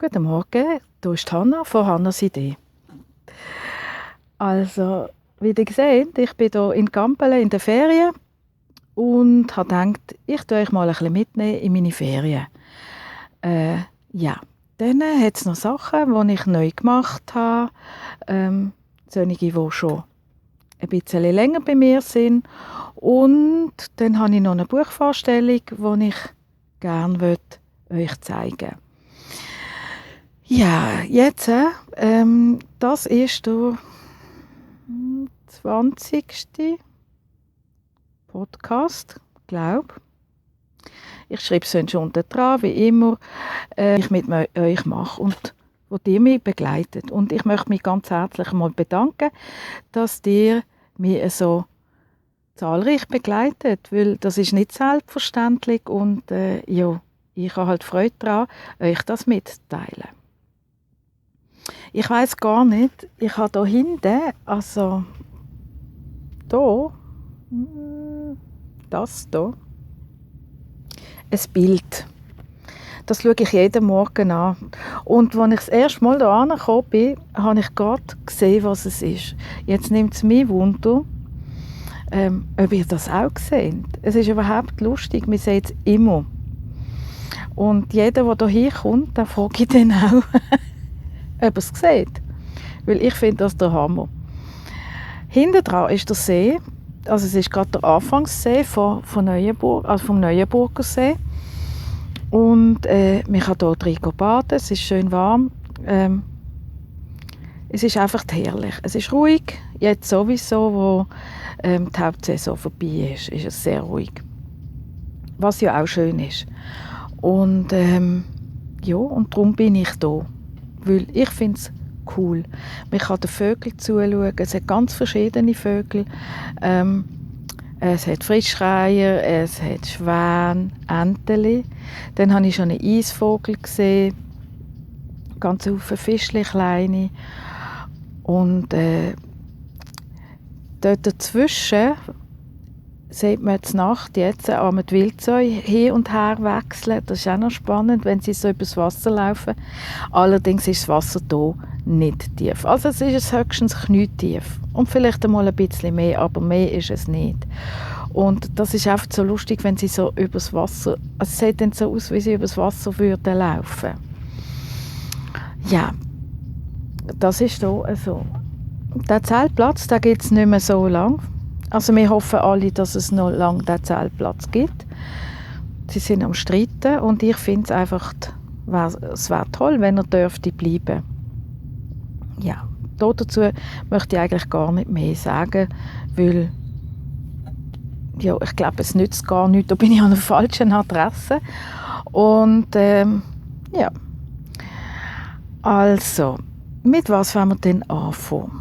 Guten Morgen, hier ist Hanna von Hannas Idee. Also, wie ihr seht, ich bin hier in Gampelen in den Ferien und habe gedacht, ich tue euch mal ein bisschen mitnehmen in meine Ferien. Ja, dann hat es noch Sachen, die ich neu gemacht habe, solche, die schon ein bisschen länger bei mir sind. Und dann habe ich noch eine Buchvorstellung, die ich gerne euch zeigen möchte. Ja, jetzt, das ist der 20. Podcast, glaube ich. Schreibe es schon unten dran, wie immer, ich mit euch mache und wo ihr mich begleitet. Und ich möchte mich ganz herzlich mal bedanken, dass ihr mich so zahlreich begleitet, weil das ist nicht selbstverständlich und ja, ich habe halt Freude daran, euch das mitzuteilen. Ich weiß gar nicht, ich habe hier hinten, also hier, das hier, ein Bild. Das schaue ich jeden Morgen an. Und als ich das erste Mal hier angekommen bin, habe ich gerade gesehen, was es ist. Jetzt nimmt es mich Wunder, ob ihr das auch seht. Es ist überhaupt lustig, man sieht es immer. Und jeder, der hier kommt, den frage ich dann auch, ob er es sieht. Weil ich finde das der Hammer. Hinten dran ist der See. Also es ist gerade der Anfangssee von Neuenburg, also vom Neuenburger See. Und man kann hier drin baden, es ist schön warm. Es ist einfach herrlich. Es ist ruhig, jetzt sowieso, wo die Hauptsaison vorbei ist es sehr ruhig. Was ja auch schön ist. Und ja, und darum bin ich hier. Weil ich finde es cool. Man kann den Vögeln zuschauen. Es hat ganz verschiedene Vögel. Es hat Frischreiher, es hat Schwäne, Enteli. Dann habe ich schon einen Eisvogel gesehen. Ganz viele Fischchen, kleine. Und dort dazwischen sieht man die Nacht jetzt die Wildsäue hin und her wechseln. Das ist auch noch spannend, wenn sie so übers Wasser laufen. Allerdings ist das Wasser hier nicht tief. Also es ist höchstens knietief. Und vielleicht einmal ein bisschen mehr, aber mehr ist es nicht. Und das ist einfach so lustig, wenn sie so übers Wasser... Also es sieht dann so aus, wie sie übers Wasser würden laufen. Ja, das ist hier so. Der Zeltplatz, den gibt es nicht mehr so lang. Also wir hoffen alle, dass es noch lange diesen Zeltplatz gibt. Sie sind am Streiten und ich finde es einfach, es wäre toll, wenn er dürfte bleiben. Ja, dazu möchte ich eigentlich gar nicht mehr sagen, weil ja, ich glaube, es nützt gar nichts, da bin ich an der falschen Adresse. Und ja, also, mit was wollen wir denn anfangen?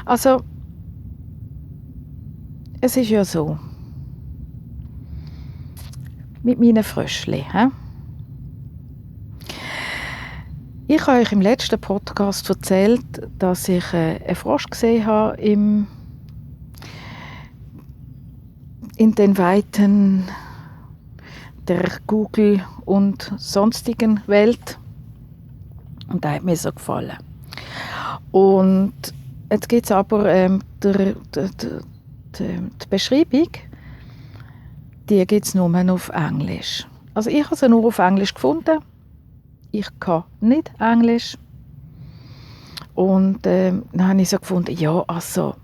Also, es ist ja so, mit meinen Fröschli. Ich habe euch im letzten Podcast erzählt, dass ich einen Frosch gesehen habe in den Weiten der Google und sonstigen Welt. Und der hat mir so gefallen. Und jetzt gibt es aber die Beschreibung, die gibt es nur auf Englisch. Also ich habe sie nur auf Englisch gefunden. Ich kann nicht Englisch. Und dann habe ich so gefunden, ja, also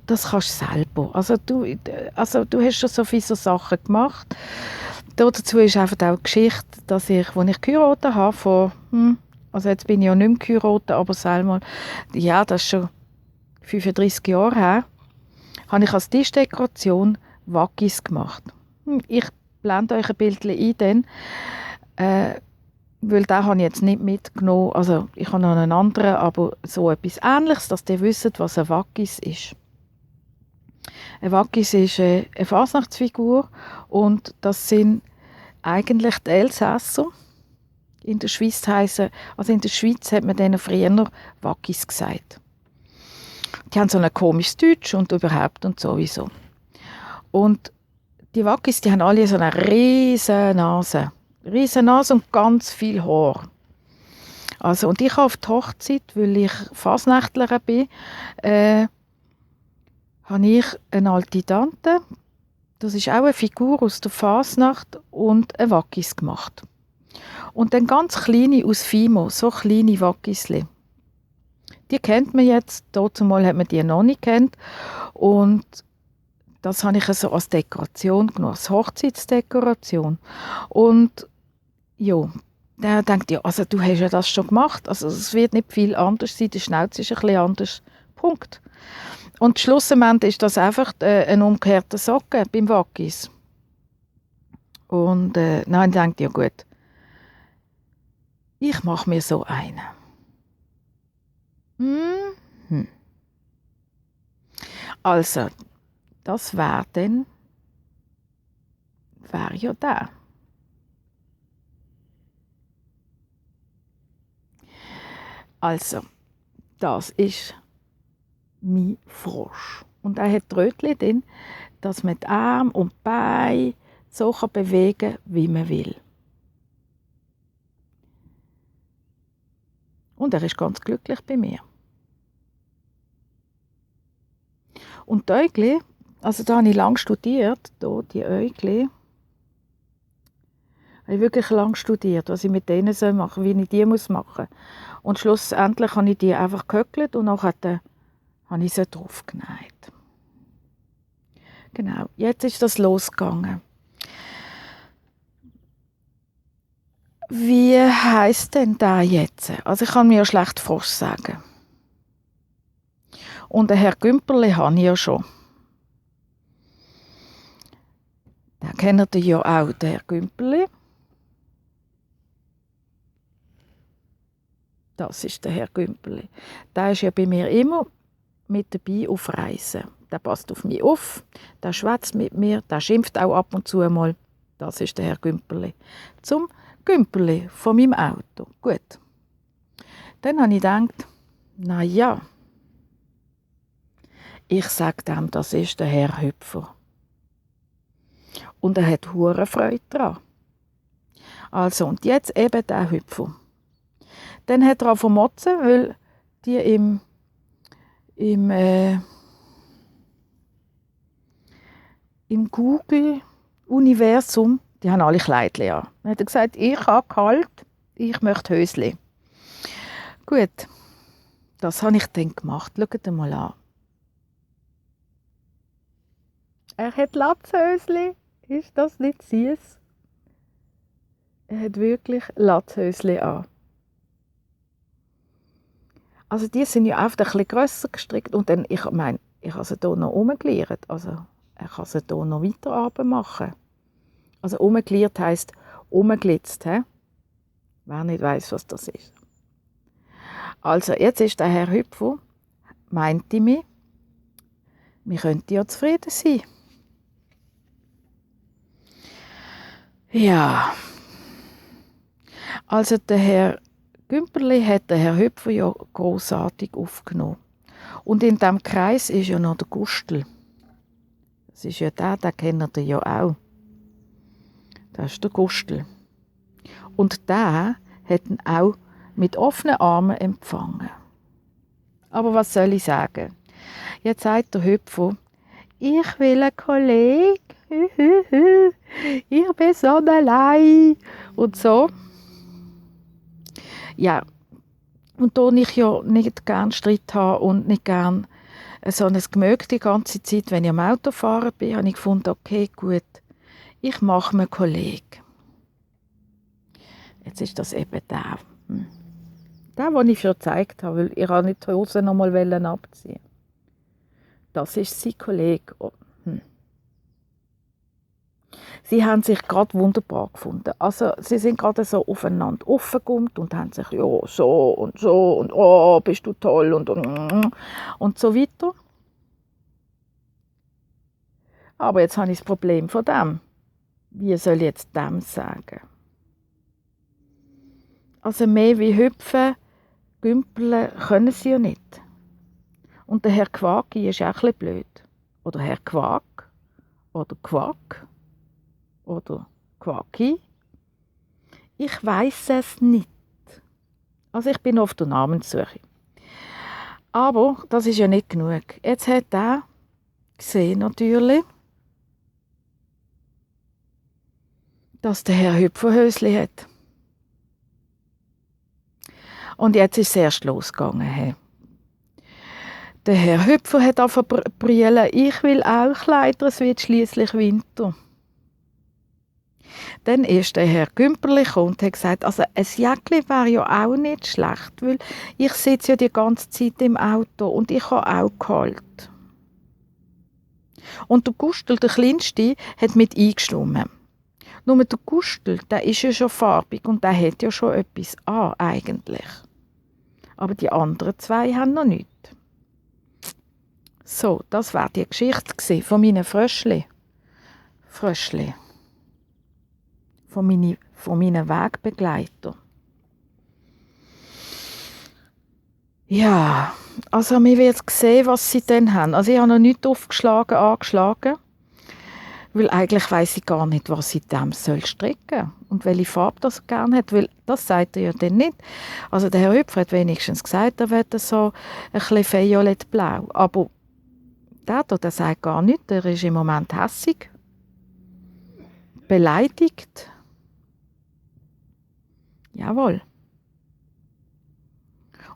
das kannst du selber. Also du hast schon so viele so Sachen gemacht. Dazu ist einfach auch die Geschichte, dass als ich geheiratet habe, also jetzt bin ich ja nicht mehr geheiratet, aber selber, ja, das ist schon 35 Jahre her, habe ich als Tischdekoration Waggis gemacht. Ich blende euch ein Bild ein, dann, weil den habe ich jetzt nicht mitgenommen. Also ich habe noch einen anderen, aber so etwas Ähnliches, dass ihr wisst, was ein Waggis ist. Ein Waggis ist eine Fasnachtsfigur und das sind eigentlich die Elsässer. In der Schweiz hat man denen früher Waggis gesagt. Die haben so ein komisches Deutsch und überhaupt und sowieso. Und die Wackis, die haben alle so eine riesen Nase. Riesen Nase und ganz viel Haar. Also, und ich habe auf die Hochzeit, weil ich Fasnächtlerin bin, habe ich eine alte Tante, das ist auch eine Figur aus der Fasnacht, und eine Wackis gemacht. Und dann ganz kleine aus Fimo, so kleine Wackisli. Die kennt man jetzt, dazumal hat man die noch nicht kennt. Und das habe ich also als Dekoration genommen, als Hochzeitsdekoration. Und ja, der denkt, ja, also du hast ja das schon gemacht, also es wird nicht viel anders sein, der Schnauz ist ein bisschen anders. Punkt. Und schlussendlich ist das einfach ein umgekehrter Socken beim Wackis. Und nein, ich denke, ja gut, ich mache mir so einen. Mhm. Also, das wäre ja der. Also, das ist mein Frosch. Und er hat Rötchen drin, dass man die Arme und die Beine so bewegen kann, wie man will. Und er ist ganz glücklich bei mir. Und die Äugli, also da habe ich lange studiert, hier, die Äugli, habe ich wirklich lange studiert, was ich mit denen machen soll, wie ich die machen muss. Und schlussendlich habe ich die einfach gehöckelt und nachher habe ich sie draufgenäht. Genau, jetzt ist das losgegangen. Wie heisst denn der jetzt? Also ich kann mir ja schlecht Frosch sagen. Und den Herr Gümperli habe ich ja schon. Den kennt ihr ja auch, den Herr Gümperli. Das ist der Herr Gümperli. Der ist ja bei mir immer mit dabei auf Reisen. Der passt auf mich auf, der schwätzt mit mir, der schimpft auch ab und zu mal. Das ist der Herr Gümperli. Zum Gümperli von meinem Auto. Gut. Dann habe ich gedacht, na ja, ich sage dem, das ist der Herr Hüpfer. Und er hat hure Freude daran. Also, und jetzt eben der Hüpfer. Dann hat er vermotzen, weil die im Google-Universum, die haben alle Kleidchen an. Dann hat er gesagt, ich habe kalt, ich möchte Hösli. Gut, das habe ich dann gemacht. Schaut mal an. Er hat Latzhösli. Ist das nicht süß? Er hat wirklich Latzhösli an. Also die sind ja oft ein bisschen grösser gestrickt. Und dann, ich meine, ich habe sie hier noch umgeliert. Also ich kann sie hier noch weiter runter machen. Also umgeliert heisst umgelitzt. Wer nicht weiss, was das ist. Also jetzt ist der Herr Hüpfer, meinte mir, wir könnten ja zufrieden sein. Ja, also der Herr Gümperli hat den Herr Hüpfer ja grossartig aufgenommen. Und in diesem Kreis ist ja noch der Gustl. Das ist ja der kennt ihr ja auch. Das ist der Gustl. Und der hat ihn auch mit offenen Armen empfangen. Aber was soll ich sagen? Jetzt sagt der Hüpfer, ich will einen Kollegen. Ich bin so allein. Und so. Ja, und da ich ja nicht gerne Streit habe und nicht gerne so ein Gemöge die ganze Zeit, wenn ich am Autofahren bin, habe ich gefunden, okay, gut, ich mache mir einen Kollegen. Jetzt ist das eben der. Der, den ich schon gezeigt habe, weil ich nicht die Hose noch mal abziehen. Das ist sein Kollege. Sie haben sich gerade wunderbar gefunden. Also sie sind gerade so aufeinander aufgekommen und haben sich ja so und oh, bist du toll und so weiter. Aber jetzt habe ich das Problem von dem. Wie soll ich jetzt dem sagen? Also mehr wie hüpfen, gümpeln können sie ja nicht. Und der Herr Quaki ist auch ein bisschen blöd. Oder Herr Quack oder Quack. oder Quaki? Ich weiss es nicht. Also ich bin auf der Namenssuche. Aber das ist ja nicht genug. Jetzt hat er gesehen natürlich, dass der Herr Hüpferhösli hat. Und jetzt ist es erst losgegangen. Hey. Der Herr Hüpfer hat angefangen zu brüllen, ich will auch Kleider, es wird schliesslich Winter. Dann ist der Herr Gümperli gekommen und hat gesagt, also ein Jäckli wäre ja auch nicht schlecht, weil ich sitze ja die ganze Zeit im Auto und ich habe auch kalt. Und der Gustel, der Kleinste, hat mit eingeschlummen. Nur der Gustel, der ist ja schon farbig und der hat ja schon etwas an, eigentlich. Aber die anderen zwei haben noch nichts. So, das war die Geschichte von meinen Fröschli. Von meinen Wegbegleitern. Ja, also wir werden sehen, was sie dann haben. Also ich habe noch nichts angeschlagen, weil eigentlich weiss ich gar nicht, was ich dem stricken soll und welche Farbe das gerne hat, weil das sagt er ja dann nicht. Also der Herr Hüpfer hat wenigstens gesagt, er will so ein bisschen violettblau, aber der sagt gar nichts, der ist im Moment hässig, beleidigt. Jawohl.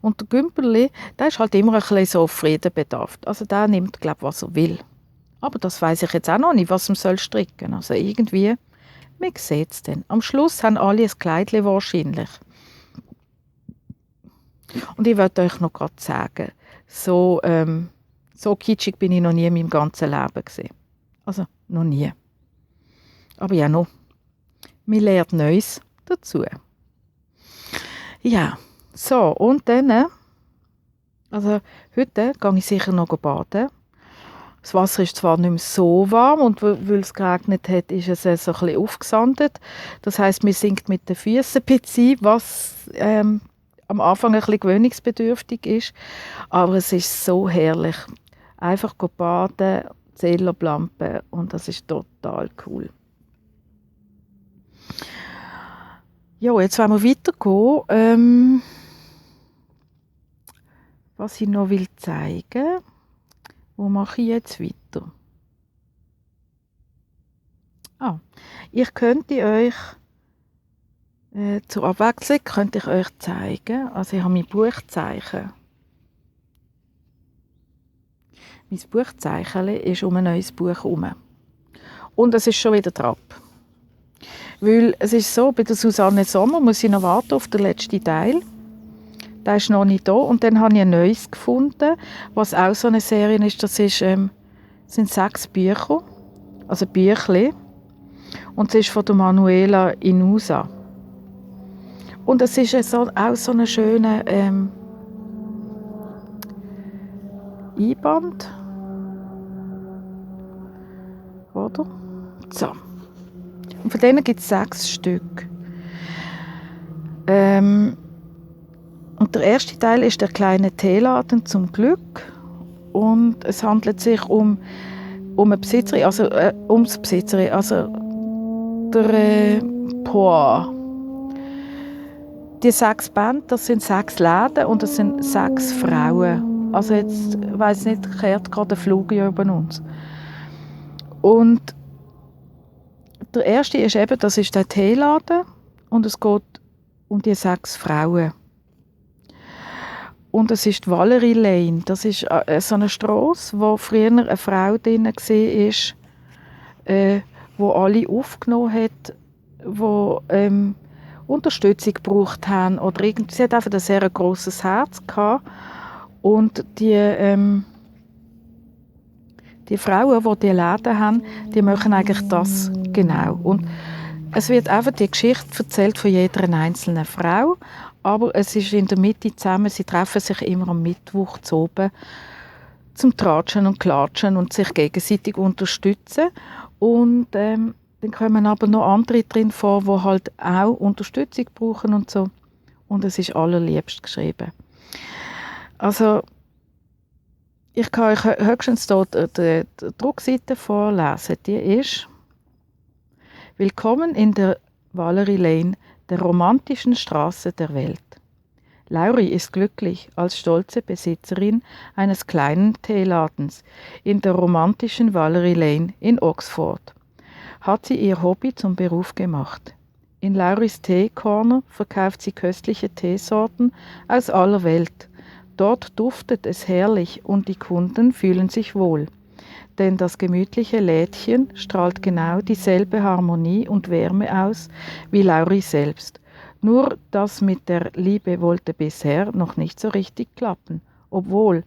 Und der Gümperli, der ist halt immer ein bisschen so auf Frieden bedarft. Also der nimmt, glaube ich, was er will. Aber das weiss ich jetzt auch noch nicht, was er stricken soll. Also irgendwie, wir sehen es dann. Am Schluss haben alle ein Kleidchen wahrscheinlich. Und ich wollte euch noch gerade sagen, so kitschig bin ich noch nie in meinem ganzen Leben gewesen. Also, noch nie. Aber ja, noch. Man lernt Neues dazu. Ja, so, und dann, also heute gehe ich sicher noch baden. Das Wasser ist zwar nicht mehr so warm und weil es geregnet hat, ist es so ein bisschen aufgesandet. Das heisst, man sinkt mit den Füßen ein bisschen, was am Anfang ein bisschen gewöhnungsbedürftig ist. Aber es ist so herrlich. Einfach baden, Zählerlampen und das ist total cool. Ja, jetzt wollen wir weitergehen. Was ich noch zeigen will, wo mache ich jetzt weiter? Ich könnte euch zur Abwechslung könnte ich euch zeigen, also ich habe mein Buchzeichen. Mein Buchzeichen ist um ein neues Buch herum. Und es ist schon wieder drauf. Weil es ist so, bei der Susanne Sommer muss ich noch warten auf den letzten Teil. Der ist noch nicht da. Und dann habe ich ein neues gefunden, was auch so eine Serie ist. Das ist, sind 6 Bücher, also Büchli. Und es ist von der Manuela Inusa. Und es ist auch so eine schöne Einband. Oder? So. Und von denen gibt es 6 Stück. Und der erste Teil ist der kleine Teeladen zum Glück. Und es handelt sich um eine Besitzerin, also ums Besitzerin, also der Poir. Die 6 Bände, das sind 6 Läden und das sind 6 Frauen. Also jetzt, weiss ich nicht, kehrt gerade ein Flug über uns. Und der erste ist eben, das ist der Teeladen und es geht um die 6 Frauen. Und es ist die Valerie Lane. Das ist so eine Strasse, wo früher eine Frau drin war, wo alle aufgenommen hat, die Unterstützung gebraucht haben. Oder irgendwie, sie hat einfach ein sehr grosses Herz gehabt. Und die Frauen, die Läden haben, die machen eigentlich das genau. Und es wird einfach die Geschichte erzählt von jeder einzelnen Frau, aber es ist in der Mitte zusammen, sie treffen sich immer am Mittwoch zu oben zum Tratschen und Klatschen und sich gegenseitig unterstützen. Und dann kommen aber noch andere drin vor, die halt auch Unterstützung brauchen und so. Und es ist allerliebst geschrieben. Also, ich kann euch höchstens dort die Druckseite vorlesen. Die ist Willkommen in der Valerie Lane, der romantischen Straße der Welt. Laurie ist glücklich als stolze Besitzerin eines kleinen Teeladens in der romantischen Valerie Lane in Oxford. Hat sie ihr Hobby zum Beruf gemacht. In Lauries Tea Corner verkauft sie köstliche Teesorten aus aller Welt. Dort duftet es herrlich und die Kunden fühlen sich wohl. Denn das gemütliche Lädchen strahlt genau dieselbe Harmonie und Wärme aus wie Laurie selbst. Nur das mit der Liebe wollte bisher noch nicht so richtig klappen, obwohl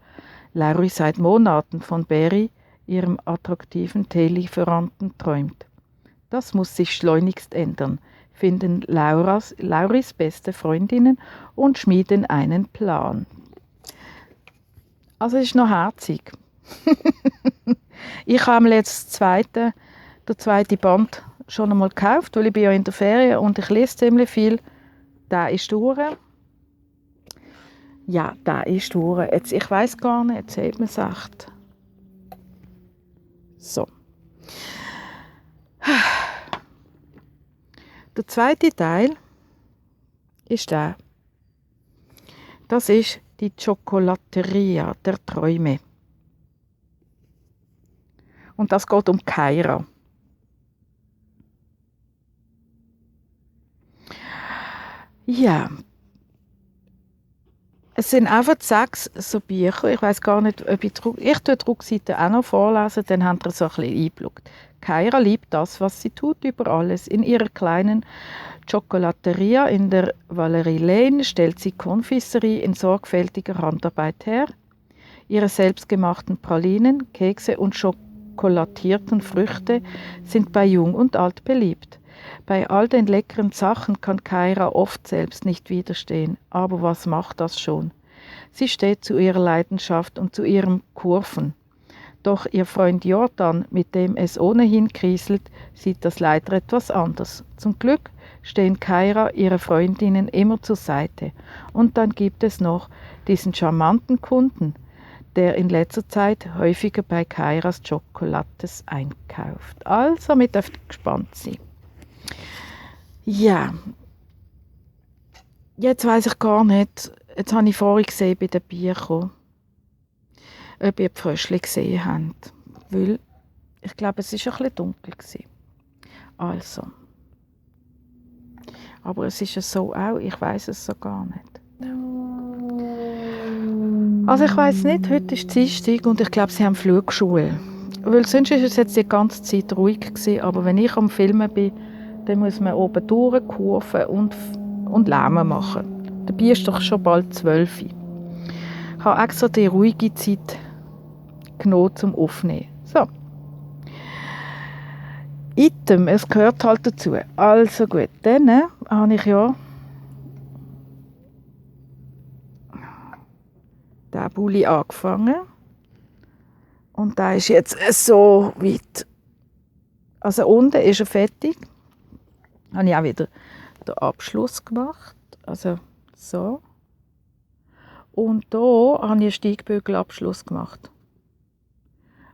Laurie seit Monaten von Barry, ihrem attraktiven Teelieferanten, träumt. Das muss sich schleunigst ändern, finden Lauries beste Freundinnen und schmieden einen Plan. Also es ist noch herzig. Ich habe jetzt den zweiten Band schon einmal gekauft, weil ich bin ja in der Ferien und ich lese ziemlich viel. Der ist durch. Ja, der ist durch. Jetzt, ich weiss gar nicht, jetzt hat man es echt. So. Der zweite Teil ist der. Das ist die Chocolateria der Träume. Und das geht um Kaira. Ja. Es sind einfach 6 so Bücher. Ich weiss gar nicht, ob ich die Rückseite auch noch vorlesen, dann habt ihr so ein bisschen eingeblickt. Kaira liebt das, was sie tut, über alles. In ihrer kleinen Chocolateria in der Valerie Lane stellt sie Konfiserie in sorgfältiger Handarbeit her. Ihre selbstgemachten Pralinen, Kekse und schokolatierten Früchte sind bei Jung und Alt beliebt. Bei all den leckeren Sachen kann Kaira oft selbst nicht widerstehen. Aber was macht das schon? Sie steht zu ihrer Leidenschaft und zu ihrem Kurven. Doch ihr Freund Jordan, mit dem es ohnehin kriselt, sieht das leider etwas anders. Zum Glück stehen Kaira ihre Freundinnen immer zur Seite. Und dann gibt es noch diesen charmanten Kunden, der in letzter Zeit häufiger bei Kairas Chocolates einkauft. Also, wir dürfen gespannt sein. Ja, jetzt weiss ich gar nicht, jetzt habe ich vorhin gesehen bei den Büchern, ob ihr die Fröschli gesehen habt. Weil, ich glaube, es war ein bisschen dunkel gewesen. Also. Aber es ist ja so auch, ich weiss es so gar nicht. Also ich weiss nicht, heute ist Dienstag und ich glaube, sie haben Flugschule. Weil sonst war es jetzt die ganze Zeit ruhig gewesen, aber wenn ich am Filmen bin, dann muss man oben durchkurven und Lärm machen. Dabei ist doch schon bald 12 Uhr. Ich habe extra die ruhige Zeit genommen zum Aufnehmen. So. Item, es gehört halt dazu. Also gut, dann habe ich ja den Bulli angefangen. Und der ist jetzt so weit. Also unten ist er fertig. Habe ich auch wieder den Abschluss gemacht. Also so. Und hier habe ich einen Steigbügelabschluss gemacht.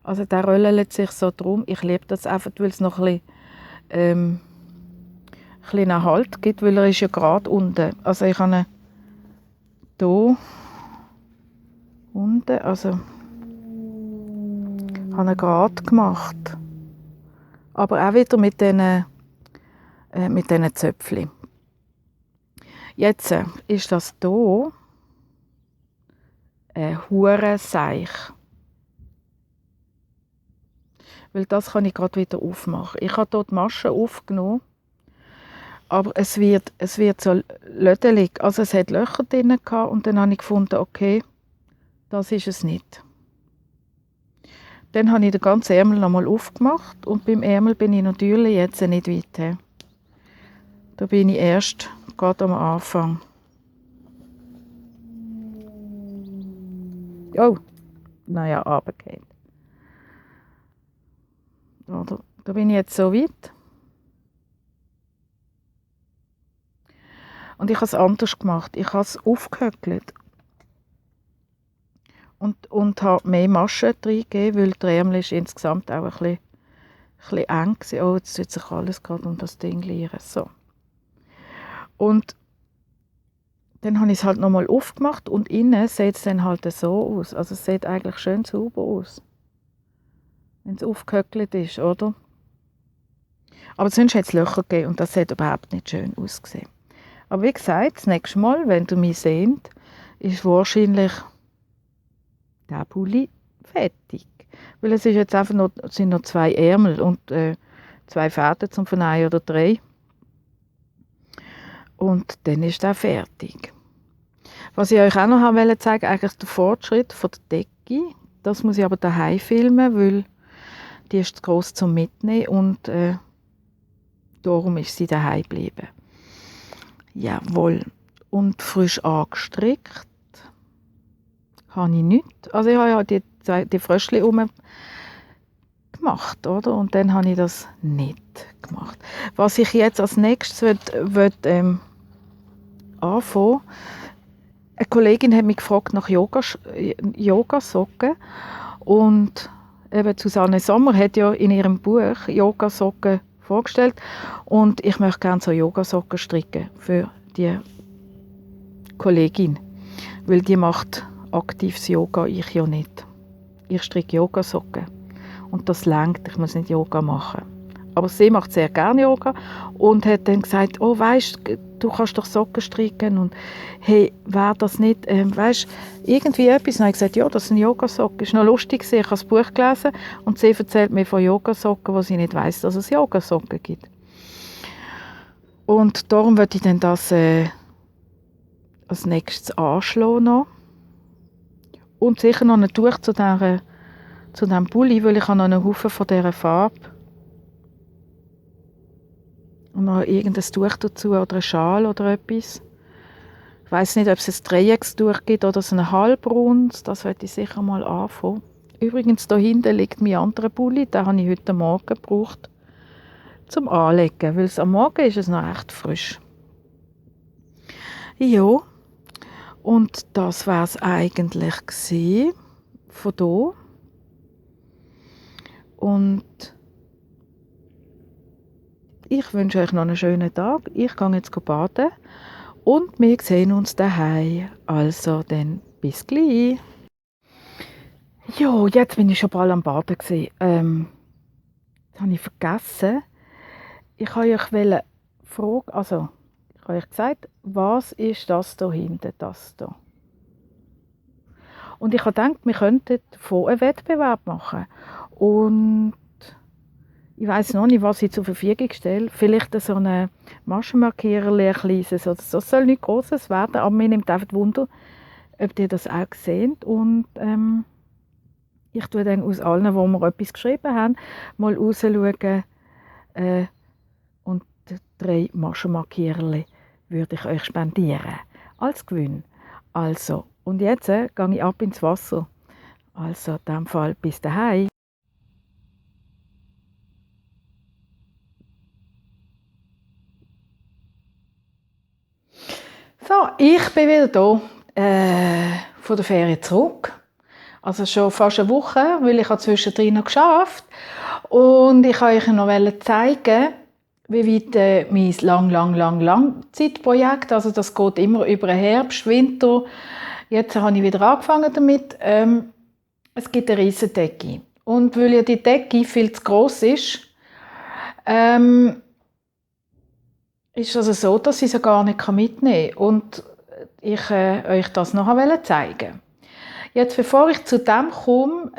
Also der röllelt sich so drum. Ich liebe das einfach, weil es noch ein bisschen Halt gibt, weil er ist ja gerade unten. Also ich habe ihn hier unten, also habe ihn gerade gemacht. Aber auch wieder mit diesen Zöpfchen. Jetzt ist das hier ein Hurenseich. Weil das kann ich gerade wieder aufmachen. Ich habe hier die Masche aufgenommen, aber es wird so lödelig. Also es hat Löcher drin gehabt und dann habe ich gefunden, okay, das ist es nicht. Dann habe ich den ganzen Ärmel nochmal aufgemacht und beim Ärmel bin ich natürlich jetzt nicht weit. Da bin ich erst gerade am Anfang. Oh, naja, runtergefallen. Da bin ich jetzt so weit. Und ich habe es anders gemacht. Ich habe es aufgehöckelt. Und habe mehr Maschen reingegeben, weil der Ärmel ist insgesamt auch ein bisschen eng gewesen. Oh, jetzt wird sich alles gerade um das Ding lieren. So. Und dann habe ich es halt nochmal aufgemacht und innen sieht es dann halt so aus. Also es sieht eigentlich schön sauber aus, wenn es aufgehöckelt ist, oder? Aber sonst hat es Löcher gegeben und das sieht überhaupt nicht schön ausgesehen. Aber wie gesagt, das nächste Mal, wenn du mich seht, ist wahrscheinlich der Pulli fertig. Weil es ist jetzt einfach noch, es sind noch 2 Ärmel und 2 Fäden zum Vernähen oder 3. Und dann ist der fertig. Was ich euch auch noch wollte zeigen, eigentlich der Fortschritt von der Decke. Das muss ich aber daheim filmen, weil die ist zu gross zum Mitnehmen und darum ist sie daheim geblieben. Jawohl. Und frisch angestrickt habe ich nichts. Also ich habe ja die Fröschchen gemacht, oder? Und dann habe ich das nicht gemacht. Was ich jetzt als nächstes anfangen. Eine Kollegin hat mich gefragt nach Yogasocken und eben Susanne Sommer hat ja in ihrem Buch Yogasocken vorgestellt und ich möchte gerne so Yogasocken stricken für die Kollegin, weil die macht aktives Yoga, ich ja nicht. Ich stricke Yogasocken und das reicht, ich muss nicht Yoga machen. Aber sie macht sehr gerne Yoga und hat dann gesagt, oh weisst, du kannst doch Socken stricken und hey, wäre das nicht, weisst, irgendwie etwas? Und dann habe ich gesagt, ja, das sind Yogasocken. Das war noch lustig, ich habe das Buch gelesen und sie erzählt mir von Yogasocken, wo sie nicht weiss, dass es Yogasocken gibt. Und darum würde ich dann das als nächstes anschlagen noch. Und sicher noch ein Tuch zu diesem Pulli, weil ich habe noch einen Haufen von dieser Farbe. Und noch irgendein Tuch dazu oder ein Schal oder etwas. Ich weiss nicht, ob es ein Dreieckstuch gibt oder so ein Halbrundes. Das werde ich sicher mal anfangen. Übrigens, da hinten liegt mein anderer Pulli. Den habe ich heute Morgen gebraucht zum Anlegen, weil am Morgen ist es noch recht frisch. Ja, und das war es eigentlich gewesen, von hier. Und ich wünsche euch noch einen schönen Tag. Ich gehe jetzt baden und wir sehen uns daheim. Also dann bis gleich. Ja, jetzt bin ich schon bald am Baden gewesen. Das habe ich vergessen. Ich wollte euch fragen, also ich habe euch gesagt, was ist das da hinten, das da? Und ich habe gedacht, wir könnten davon einen Wettbewerb machen. Und ich weiss noch nicht, was ich zur Verfügung stelle. Vielleicht so eine Maschenmarkierer, ein kleines. Das soll nichts Grosses werden, aber mir nimmt einfach Wunder, ob ihr das auch seht. Und ich tue dann aus allen, wo wir etwas geschrieben haben, mal rausschauen. Und 3 Maschenmarkierer würde ich euch spendieren. Als Gewinn. Also, und jetzt gehe ich ab ins Wasser. Also, in diesem Fall bis daheim. So, ich bin wieder da von der Ferien zurück. Also schon fast eine Woche, weil ich zwischendrin noch geschafft und ich wollte euch noch zeigen, wie weit mein Langzeitprojekt, also das geht immer über den Herbst, Winter. Jetzt habe ich wieder angefangen damit. Es gibt eine riesige Decke und weil ja die Decke viel zu gross ist, ist es so, dass ich sie gar nicht mitnehmen kann. Und ich euch das noch zeigen. Jetzt, bevor ich zu dem komme,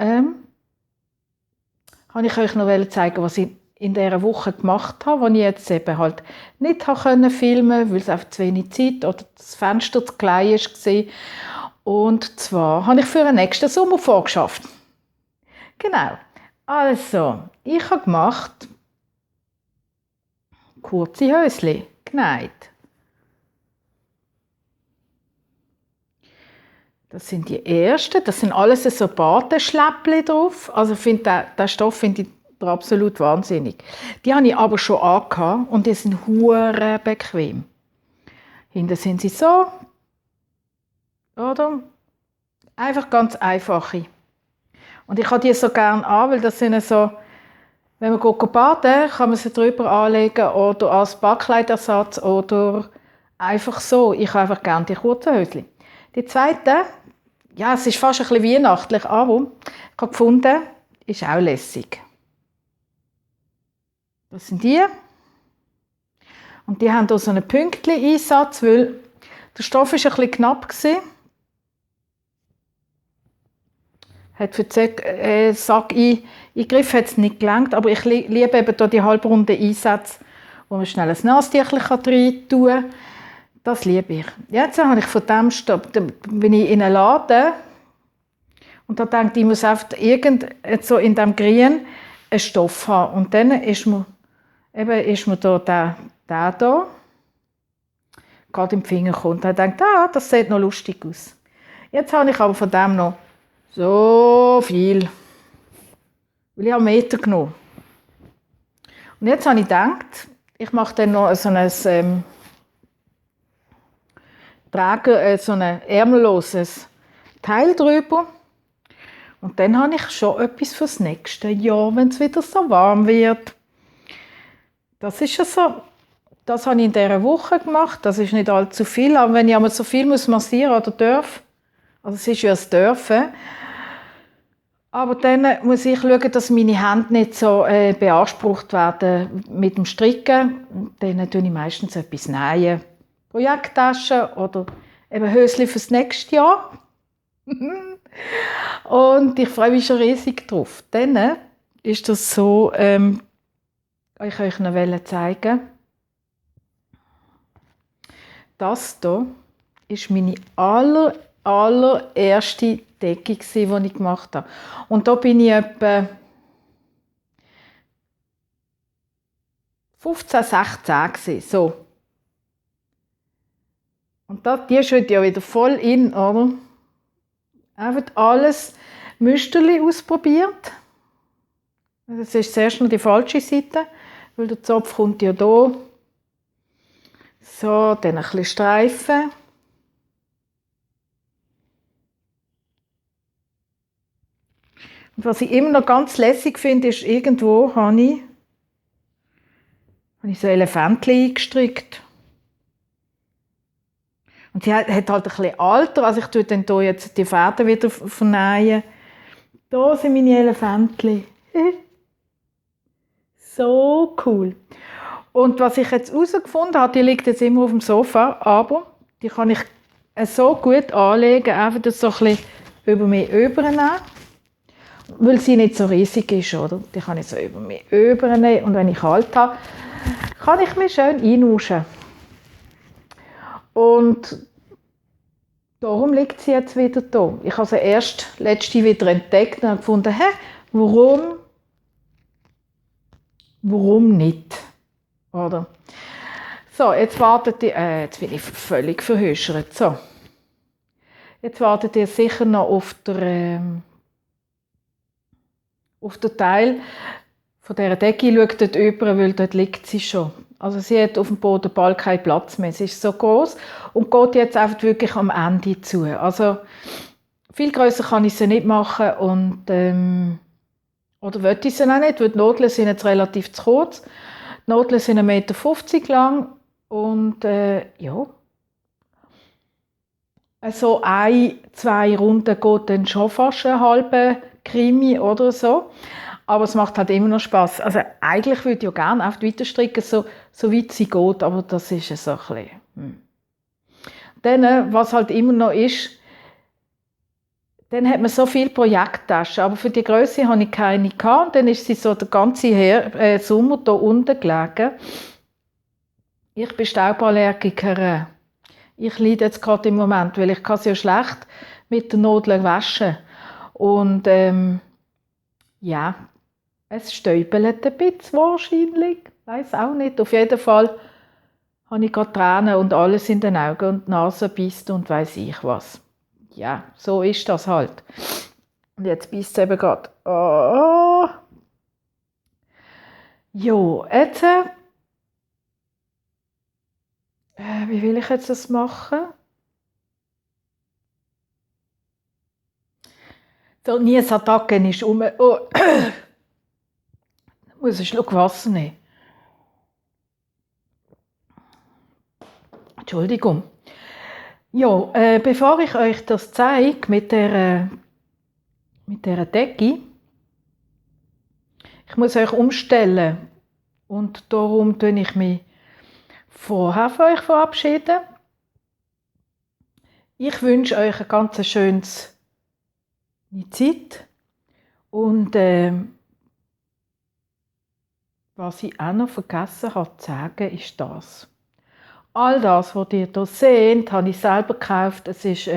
wollte ich euch noch zeigen, was ich in dieser Woche gemacht habe, die ich jetzt eben halt nicht filmen konnte, weil es einfach zu wenig Zeit oder das Fenster zu klein war. Und zwar habe ich für den nächsten Sommer vorgeschafft. Genau. Also, ich habe gemacht kurze Höschen genäht. Das sind die ersten. Das sind alles so Badeschläppchen drauf. Also den Stoff finde ich absolut wahnsinnig. Die habe ich aber schon angehabt und die sind hure bequem. Hinten sind sie so. Oder? Einfach ganz einfache. Und ich habe die so gerne an, weil das sind so, Wenn man geht baden, kann man sie drüber anlegen oder als Backkleidersatz oder einfach so. Ich habe einfach gerne die kurzen Höschen. Die zweite, ja, es ist fast ein bisschen weihnachtlich, aber ich habe gefunden, ist auch lässig. Das sind die. Und die haben hier so einen Pünktchen-Einsatz, weil der Stoff war ein bisschen knapp. Hat für den Sack-Eingriff hat es nicht gelangt, aber ich liebe eben hier die halbrunden Einsätze, wo man schnell ein Nasentüchchen rein tun kann. Das liebe ich. Jetzt habe ich von dem bin ich in einen Laden und da denke ich muss einfach so in diesem Grün einen Stoff haben. Und dann ist mir da der hier gerade im Finger gekommen. Und ich dachte, das sieht noch lustig aus. Jetzt habe ich aber von dem noch so viel. Weil ich habe einen Meter genommen. Und jetzt habe ich gedacht, ich mache dann noch so ein so ein ärmelloses Teil drüber. Und dann habe ich schon etwas fürs nächste Jahr, wenn es wieder so warm wird. Das ist ja so. Das habe ich in dieser Woche gemacht. Das ist nicht allzu viel. Aber wenn ich einmal so viel massieren oder darf, also es ist ja ein Dürfen, aber dann muss ich schauen, dass meine Hände nicht so beansprucht werden mit dem Stricken. Dann tue ich meistens etwas nähen. Projekttaschen oder eben Höschen fürs nächste Jahr. Und ich freue mich schon riesig drauf. Dann ist das so, ich euch noch zeigen. Das hier ist meine allererste Decke, die ich gemacht habe. Und da bin ich etwa 15, 16 gewesen, so. Und die ist heute ja wieder voll in, oder? Einfach alles Müsterli ausprobiert. Das ist zuerst noch die falsche Seite, weil der Zopf kommt ja hier. So, dann ein bisschen Streifen. Und was ich immer noch ganz lässig finde, ist, irgendwo habe ich so Elefantchen eingestrickt. Und die hat halt ein bisschen Alter, also ich tue dann hier jetzt die Fäden wieder vernähen. Hier sind meine Elefantchen. So cool. Und was ich jetzt herausgefunden habe, die liegt jetzt immer auf dem Sofa, aber die kann ich so gut anlegen, einfach das so ein bisschen über mich übernehmen, weil sie nicht so riesig ist, oder? Die kann ich so über mich übernehmen und wenn ich kalt habe, kann ich mich schön einauschen. Und darum liegt sie jetzt wieder da. Ich habe sie erst letzte wieder entdeckt und habe gefunden, warum nicht? Oder? So, jetzt wartet ihr, jetzt bin ich völlig verhöschert. So. Jetzt wartet ihr sicher noch auf den Teil von dieser Decke. Schaut dort über, weil dort liegt sie schon. Also sie hat auf dem Boden bald keinen Platz mehr. Sie ist so groß und geht jetzt einfach wirklich am Ende zu. Also viel grösser kann ich sie nicht machen und oder will ich sie auch nicht, weil die Nadeln sind jetzt relativ zu kurz. Die Nadeln sind 1,50 Meter lang und ja. Also 2 Runden geht dann schon fast eine halbe Krimi oder so. Aber es macht halt immer noch Spass. Also eigentlich würde ich ja gerne oft weiter stricken, so weit sie geht, aber das ist so ein bisschen. Dann, was halt immer noch ist, dann hat man so viele Projekttaschen, aber für die Grösse hatte ich keine gehabt. Und dann ist sie so den ganzen Sommer hier unten gelegen. Ich bin Stauballergikerin. Ich leide jetzt gerade im Moment, weil ich kann sie ja schlecht mit den Nadeln waschen. Und ja, es stäubelt ein bisschen wahrscheinlich. Ich weiss auch nicht. Auf jeden Fall habe ich gerade Tränen und alles in den Augen und die Nase beißt und weiss ich was. Ja, so ist das halt. Und jetzt beißt es eben gerade. Oh. Jo, jetzt wie will ich jetzt das machen? So, Niesattacken ist um. Oh. muss einen Schluck Wasser nehmen. Entschuldigung. Ja, bevor ich euch das zeige mit der Decke, ich muss euch umstellen und darum tue ich mich vorher von euch verabschieden. Ich wünsche euch eine ganz schöne Zeit und was ich auch noch vergessen habe zu sagen, ist das. All das, was ihr hier seht, habe ich selber gekauft. Es ist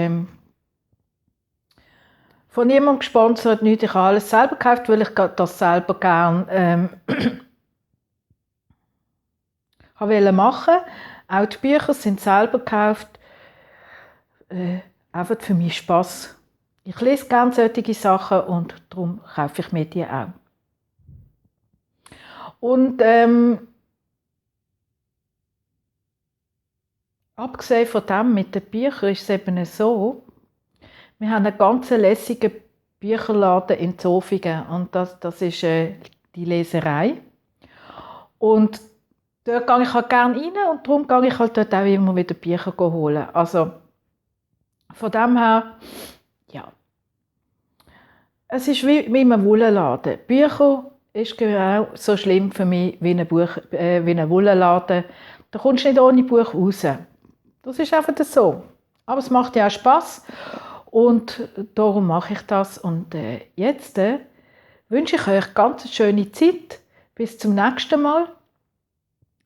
von niemandem gesponsert, nicht. Ich habe alles selber gekauft, weil ich das selber gerne wollte machen. Auch die Bücher sind selber gekauft. Einfach für mich Spass. Ich lese gerne solche Sachen und darum kaufe ich mir die auch. Und abgesehen von dem mit den Büchern ist es eben so, wir haben einen ganz lässigen Bücherladen in Zofingen und das ist die Leserei. Und dort gehe ich halt gerne rein und darum gehe ich halt dort auch immer wieder Bücher holen. Also von dem her, ja. Es ist wie in einem Wollenladen. Bücher ist genau so schlimm für mich wie ein Wollenladen. Da kommst du nicht ohne Buch raus. Das ist einfach so. Aber es macht ja auch Spass. Und darum mache ich das. Und jetzt wünsche ich euch ganz eine schöne Zeit. Bis zum nächsten Mal.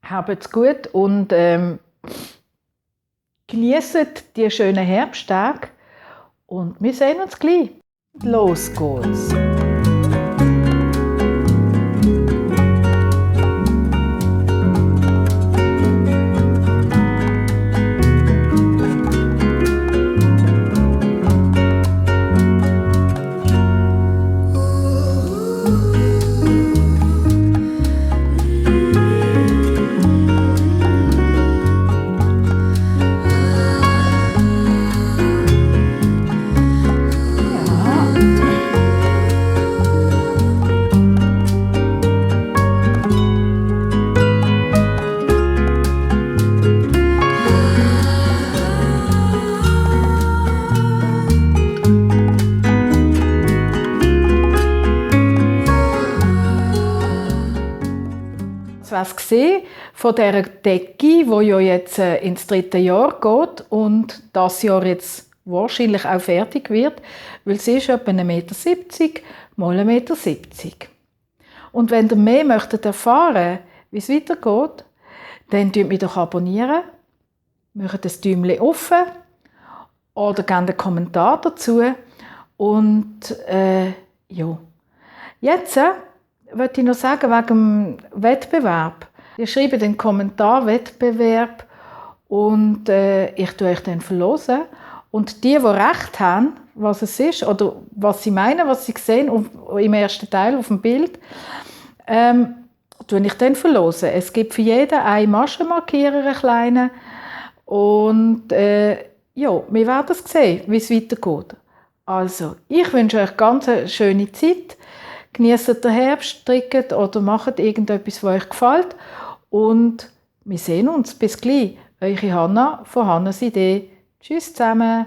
Habt's gut und genießt die schönen Herbsttage. Und wir sehen uns gleich. Los geht's! Was gesehen von dieser Decke, die ja jetzt ins 3. Jahr geht und das Jahr jetzt wahrscheinlich auch fertig wird, weil sie ist etwa 1,70 Meter mal 1,70 Meter. Und wenn ihr mehr möchtet erfahren, wie es weitergeht, dann abonniert mich doch abonnieren, macht das Däumchen offen oder gebt einen Kommentar dazu und ja. Jetzt wollte ich noch sagen, wegen dem Wettbewerb. Ihr schreibt den Kommentar Wettbewerb und ich tue euch dann verlosen. Und die recht haben, was es ist, oder was sie meinen, was sie sehen im ersten Teil auf dem Bild, tue ich dann verlosen. Es gibt für jeden einen Maschenmarkierer, einen kleinen. Und ja, wir werden sehen, wie es weitergeht. Also, ich wünsche euch ganz eine schöne Zeit. Genießt den Herbst, strickt oder macht irgendetwas, was euch gefällt. Und wir sehen uns. Bis gleich. Eure Hanna von Hannas Idee. Tschüss zusammen.